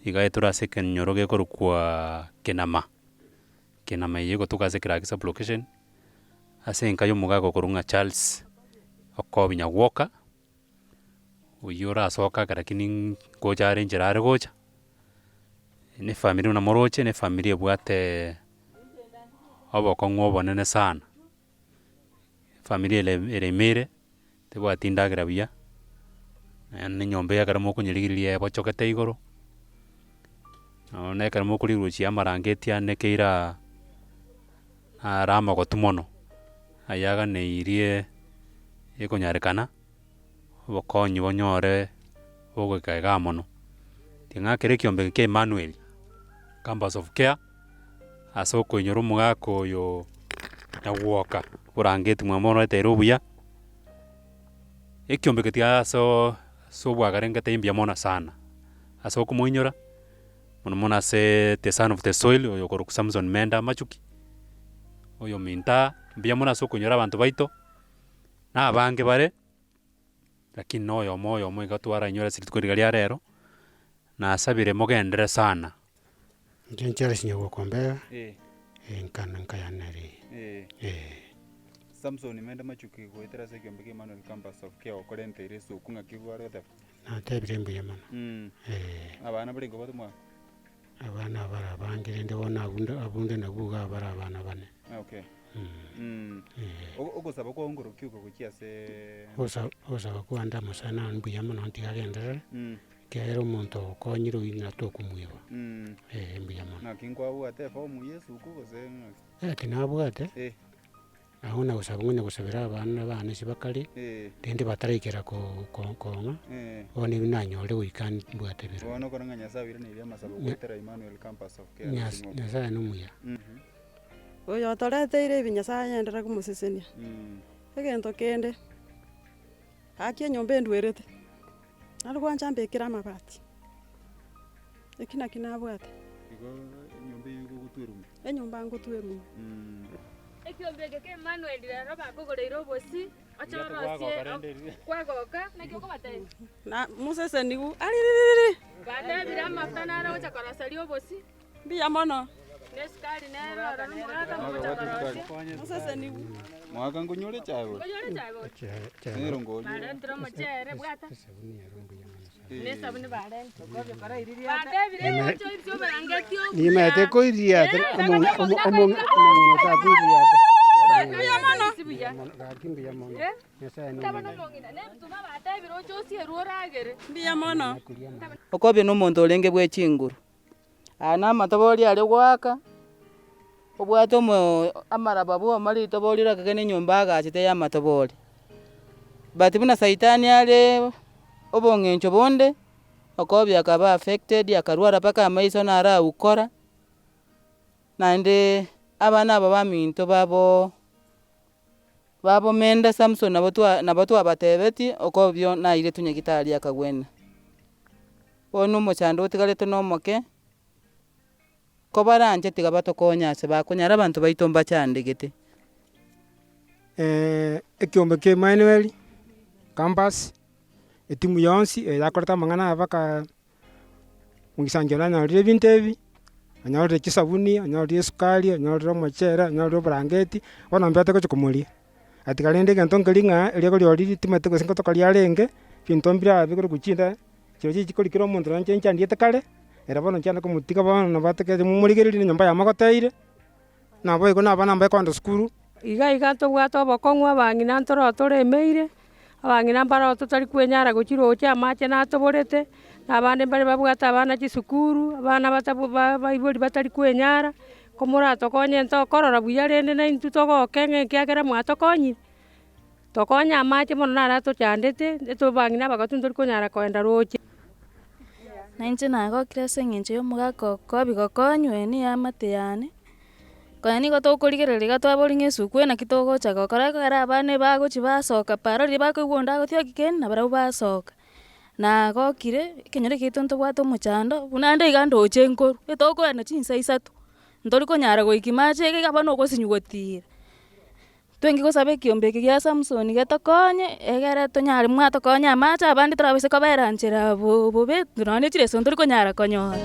Iga etore ase ekenyoro gekorokwa Kenama, Kenama eye egotoka ase Kiraki sub-location, ase enka ya omogaka okorokwa ng'a Charles Okobi Nyagwoka, oyio orasoka ake lakini ngocha are enchera are gocha, na efamiri buna moroche na efamiri ebwate obokong'u obonene sana, efamiri ere eremeire. Tebwati endagera buya, naende enyomba eye ekero mokonyerigereria ebochogete igoro, nonya ekero mokorigereria gochia amarangeti ane keire aa, naro amagotu mono, aywo aganeirie ekonyarekana, obokonyi bonyore bogoika igaa mono. Tiga ng'akere ekiombe eke kia Emmanuel campus of care, ase okoinyora omogaka oyo Nyagwoka, oborangeti mwamoroteire obuya. Ekiombe eke tiga asoo ase obwagare ngetebie mbuya mono sana, ase okomoinyora, mono mono aseee the son of the soil oyo okorokwa Samson Menda Machuki, oyominto aa, mbuya mono ase okoinyora abanto baito, na abange bare, lakini na oyomo oyomo iga twarainyore ase rituko riria ria rero, nasabire mogenderere sana. Inche Charles Nyaboka Ombega, enkana nkayane ere eh. Samson Mende Machuki goetera ase ekiombe kia Emmanuel Campus of Care okorenteire esuku ng'aki rware goteba? Natebire mbuya mono eh. Abana barenge obwate omwaka? Abana abare abange rende bono abunde abunde nabwo iga abare abana bane. Okay. Ogosaba kwao nkorokia oko gochia ase. Ogosaba kwane ndamosana mbuya mono ntiga agenderere. Ekiagera omonto ogokonyire oyio ng'a tokomoigwa, eh mbuya mono. Naki nkwabwate efomu ya esuku gose ng'aki? Eh tinabwate, Eh. nabo nagosaba ng'a onye gosabera abana bane ase bakare, Eh. rende bataraikera ko- ko- kong'a, Eh. bono ebi nanyore goika mbwate bire. Bono okore ng'a Nyasae oiraneire amasabo goetera Emmanuel Campus of Care Nyas- Ting'o. Nyasaye nomuya. Oyo otoreteire ebi Nyasaye agenderere komosesenia. Egento kende, gaki enyomba endwerete. Naro gwancha mbekere amabati, eki naki nabwate. Igo enyomba eyio igo ogotwerwa? Enyomba ngotwerwa. Ekiombe eke kia Emmanuel rero bakogoreire obosi, oche orosie kwagoka, naki okobatebia? Na moseseniwu ariririri. Batebire amafuta naro ogocha koroseria obosi. Mbuya mono. Na esukari nero ororo omogaka mogocha korosia. Moseseniwu. Mwaka nkonyore echae gose? Nkonyore echae gose? Nero ngori. Barentire omochere bwata. Na esabuni barentire. Batebire oche oibie oborangeti obuya. Nimaete koiriata omong'ina takoiriata. Mbuya mono. Gaki mbuya mono. Nyasaye Taba nomuya. nomong'ina na ebituma batebire oche osierwe oragere. Mbuya mono. Okobia nomonto orenge bwe chinguru. Aya namatobori aria goaka, obwate omoo amaraba bwoma ritobori rirakage na enyomba agachete ya amatobori. But buna saitani are obong'encho bonde, okobia akaba affected akarwara mpaka amaiso naro aukora, naende abana aba baminto babo babomenda Samson nabo twa nabo twabatebetie okobio nairetwe nyagitari akagwena. Bono omochando otigarete nomoke, kobaranche tiga batokonye ase bakonyara abanto baito mbachandegete. Ekiombe kia Emmanuel campus, etimu yonsi eye yakorete amang'ana aya mpaka omogisangio one anyorire ebinto ebi, anyorire chisabuni, anyorire esukari, anyorire omochere, anyorire oborangeti, bono mbete gochia komoria. Atiga rende egento nkeri ng'a eriogo rioriri timanyeti gose ngotoka riarenge, ebinto mbire aa bigoro gochinda, chirochio chikori kera omonto nonye inche nchandiete kare, ere bono nchianda komotiga bono nabo atagete momorigererie na enyomba yamogoteire, naboigo na abana mbaye kogenda sukuru. Iga iga ntobwate obokong'u abang'ina ntoro toremeire, abang'ina mbaro totari kwenyara gochia roche amache natoborete, na abande mbare babwate abana chisukuru, abana batabu ba baibori batari kwenyara, ko moratokonye ntokorora buya rende naintwe togoke ng'a ekiagera mwatokonyire, tokonye amache mono naro atochandete, intwe abang'ina abagotu ntori konyara koenda roche. Na inche nagokire ase eng'encho ya omogaka okobi gokonywa eye na eamate yane, konya nigo tokorigereria iga twaboria ng'a esukuru naki togocha gokora ekero abana bagochia basoka para riria bakoigwa onde agotioki kende nabarabwo basoka. Nagokire, ekenyoro giaito ntobwate omochando, buna ande iga ndoche nkorwa, etokoenda chinsa isato, ntori konyara goika mache iga iga bono ogosinywa gotira. Twenki gosaba ekiombe eke gia Samson getokonye, egere tonyare mwatokonya amache abande torabaise kobera nchera bo bobe, nonye ne chireso ntori konyara konyora.